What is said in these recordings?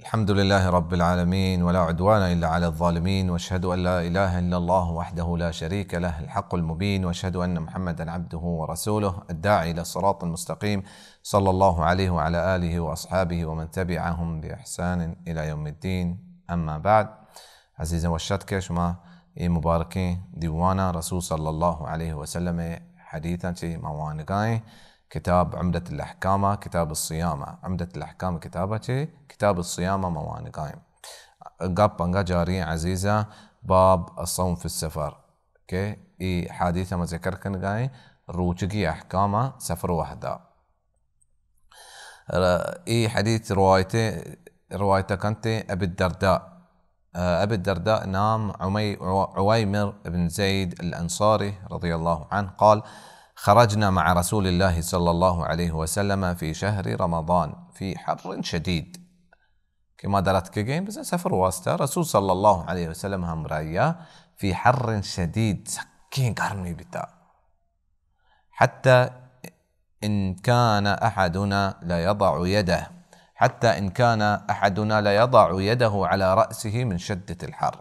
الحمد لله رب العالمين، ولا عدوان إلا على الظالمين، وأشهد أن لا إله إلا الله وحده لا شريك له الحق المبين، وأشهد أن محمدا عبده ورسوله الداعي إلى الصراط المستقيم، صلى الله عليه وعلى آله وأصحابه ومن تبعهم بإحسان إلى يوم الدين. أما بعد. عزیزیں وش اتکے شما اے مبارکیں دیوانا رسول صلی اللہ علیہ وسلم ءِ حدیثاں چہ ما وانگائیں، کتاب عمدۃ الاحکام ءَ، کتاب الصیام ءَ، عمدۃ الاحکام کتاب ءَ چہ کتاب الصیام ءَ ما وانگائیں۔ گپ انگا جاری ایں عزیزاں، باب الصوم فی السفر، کہ اے حدیث ءَ ما ذکر کنگائیں، روچگی احکام ءَ سفر وہدا۔ ر-، اے حدیث روایت، روایت کنت ابی الدرداء۔ ابی الدرداء نام عمی-، عویمر بن زید الانصاری رضی اللہ عنہ قال: خرجنا مع رسول الله صلى الله عليه وسلم في شهر رمضان في حر شديد. کہ ما دراتکگیں بزاں سفر واسطہ رسول صلی اللہ علیہ وسلم ہمراہیا فی حر شدید، سکیں گرمی بیتا۔ حتی إن كان أحدنا ليضع يده، حتى إن كان أحدنا ليضع يده على رأسه من شدة الحر.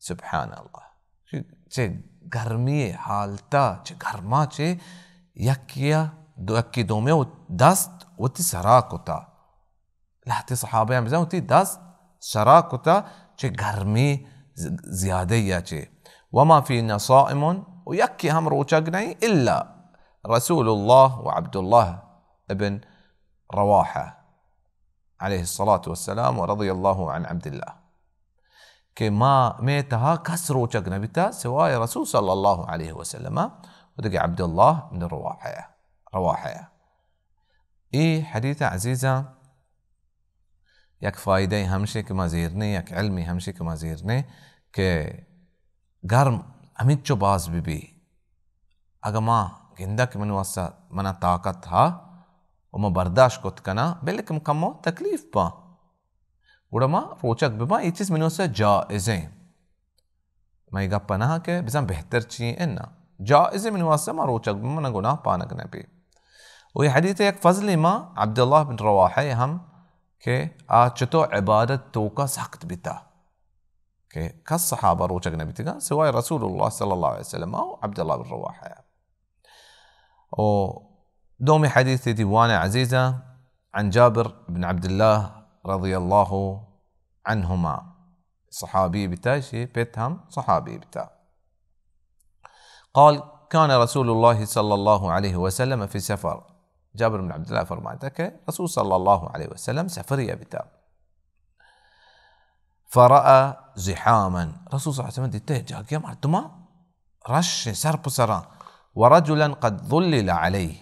سبحان اللہ۔ چہ، چہ گرمی حالتا، چہ گرما چہ یکیا دو، یکی دومی و دست وتی سرا کتا۔ لہتے صحابہ ہم بزاں وتی دست سرا کتا چہ گرمی ز-، زیادہ یا چہ۔ وما فينا صائم، و یکی ہم روچگ نہیں، الا رسول اللہ و عبداللہ ابن رواحہ علیہ الصلاة والسلام و رضی اللہ عن عبداللہ، کہ ما، مئے تہا کس روچگ نہ بیتا سوائے رسول صلی اللہ علیہ وسلم و دگہ عبداللہ بن رواحہ، رواحہ۔ اے حدیث عزیزاں یک فائدہ ہمشے کہ ما زیرنے، یک علمی ہمشے کہ ما زیرنے کہ گرم ہمینچو باز بہ بی، اگہ ما گندہ کہ من واسطہ منا طاقت ہا و ما برداشت کت کنا، بلکہ کمو تکلیف با، گڑا ما روچگ بباں، اے چیز منی واسطہ جائزیں۔ ما اے گپ نہ کہ بزاں بہتر چی ایں، اناں۔ جائزیں منی واسطہ ما روچگ بباں، منا گناہ پانگ نہ بی۔ و اے حدیث یک فضلے ما عبداللہ بن رواحہ ہم کہ آ چتو عبادت توکا سخت بیتا کہ کس صحابہ روچگ نہ بیتگاں سوائے رسول اللہ صلی اللہ علیہ وسلم و عبداللہ بن رواحہ۔ و دومی حدیث دیوان عزیزاں، عن جابر بن عبداللہ رضی اللہ عنہما، صحابی بیتا، شی پت ہم صحابی بیتا۔ قال: كان رسول الله صلى الله عليه وسلم في سفر. جابر بن عبداللہ فرمائتا کہ رسول صلی اللہ علیہ وسلم سفری بیتا۔ فرأى زحاما، رسول صلی اللہ علیہ وسلم دیتے جاگیا مردما رش سر پہ سراں، ورجلا قد ظلل عليه،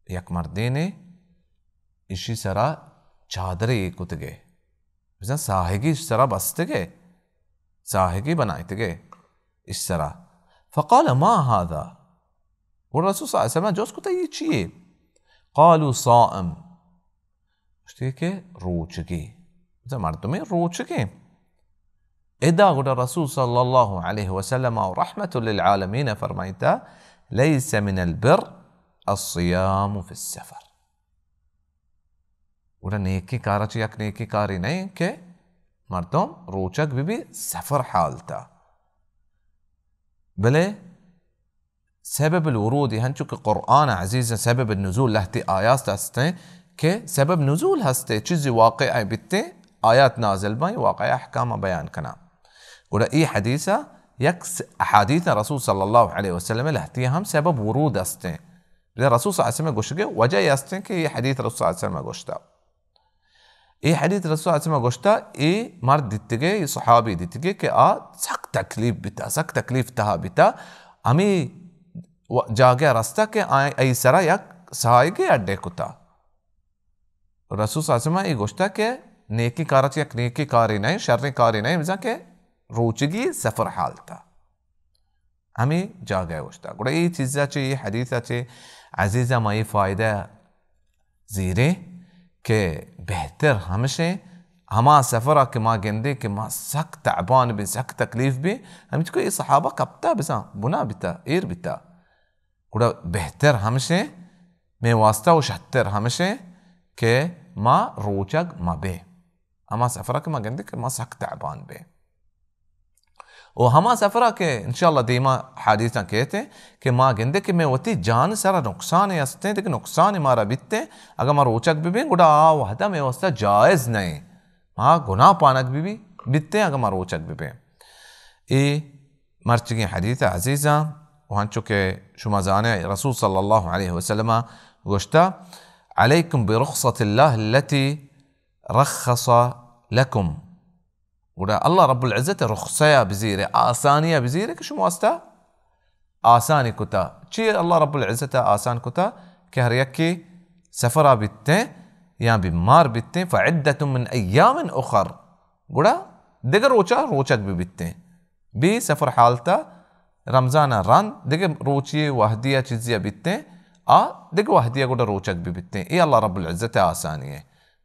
یک مردینے اشی سرا چادرے کتگے، بزاں ساہگی اش سرا بستگے، ساہگی بنائتگے اش سرا۔ فقال: ما هذا؟ گڑا رسول صلی اللہ علیہ وسلم جست کتا، یہ چیے؟ قالوا: صائم۔ گوشتی کہ روچگی۔ بزاں مردمے روچگیں۔ ادا گڑا رسول صلی اللہ علیہ وسلم و رحمت للعالمین فرمائیتا: ليس من البر الصيام في السفر. گڑا نیکی کارا چہ یک نیکی کاری نہیں کہ مردم روچگ بہ بی سفر حالتا۔ بلے سبب الورود، ہنچو کہ قرآن عزیز سبب النزول لہتی آیات ہستیں کہ سبب نزول ہستے، چیزی واقعہ بیتے، آیات نازل بیں، واقعہ احکام بیان کنا۔ گڑا ای حدیث یک س-، احادیث رسول صلی اللہ علیہ وسلم لہتی ہم سبب ورود ہستیں۔ بلے رسول صلی اللہ علیہ وسلم گوشگے وجہ ہستیں کہ یہ حدیث رسول صلی اللہ علیہ وسلم گوشتا۔ اے حدیث رسول صلی اللہ علیہ وسلم گوشتا، اے مرد دیتگے، اے صحابی دیتگے کہ آ سک تکلیف بیتا، سک تکلیف تہا بیتا، ہمیں و-، جاگہ رستا کہ آ-، ای سرا یک ساہگے اڈے کتا۔ رسول صلی اللہ علیہ وسلم اے گوشتا کہ نیکی کارا چہ یک نیکی کاری نہیں، شریں کاری نہیں، بزاں کہ روچگی سفر حالتا۔ ہمے جاگہ ء اوشتات۔ گڑا اے چیز ء چہ، اے حدیث ء چہ عزیزاں ما اے فائدہ زیریں کہ بہتر ہمشیں ہما سفر ء کہ ما گندیں کہ ما سک تعبان بیں، سک تکلیف بیں، ہمیچکو اے صحابہ کپتا بزاں، بنا بیتا، ایر بیتا۔ گڑا بہتر ہمشیں، مئے واسطہ و شتر ہمشیں کہ ما روچگ مہ بیں۔ ہما سفرا کہ ما گندیں کہ ما سک تعبان بیں۔ و ہما سفرا کہ انشاءاللہ دیما حدیثاں کیت کہ ما گندیں کہ مئے وتی جان سرا نقصان ہستیں، دگہ نقصان مارا بیتیں، اگاں ما روچگ ببیں، گڑا آ وہدا مئے واسطہ جائز نئیں۔ ما گناہ پانگ ببی، بیتیں، اگاں ما روچگ ببیں۔ اے مرچگیں حدیث عزیزاں، و ہنچو کہ شما زانے، رسول صلی اللہ علیہ وسلم گوشتا، علیکم برخصة اللہ التي رخص لكم۔ گڑا اللہ رب العزت رخصہ بزیرے، آسانی بزیرے کہ شما واسطہ آسانی کتا۔ چی اللہ رب العزت آسان کتا؟ کہ ہر یکی سفرا بیتیں یا بیمار بیتیں، فعدة من ایام اخر، گڑا دگہ روچا روچگ بہ بیتیں۔ بی سفر حالتا رمضان رند دگہ روچی وہدی چیزی بیتیں، آ دگہ وہدی گڑا روچگ بہ بیتیں۔ اے اللہ رب العزت آسانی ہے۔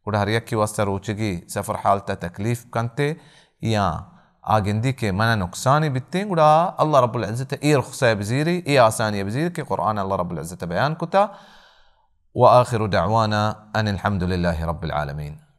گڑا ہر یکی واسطہ روچگی سفر حالتا تکلیف کنتے یا آ گندی کہ منا نقصانی بیتیں، گڑا اللہ رب العزت اے رخصہ بزیری، اے آسانی بزیری کہ قرآن اللہ رب العزت بیان کتا۔ وآخر دعوانا ان الحمد لله رب العالمين۔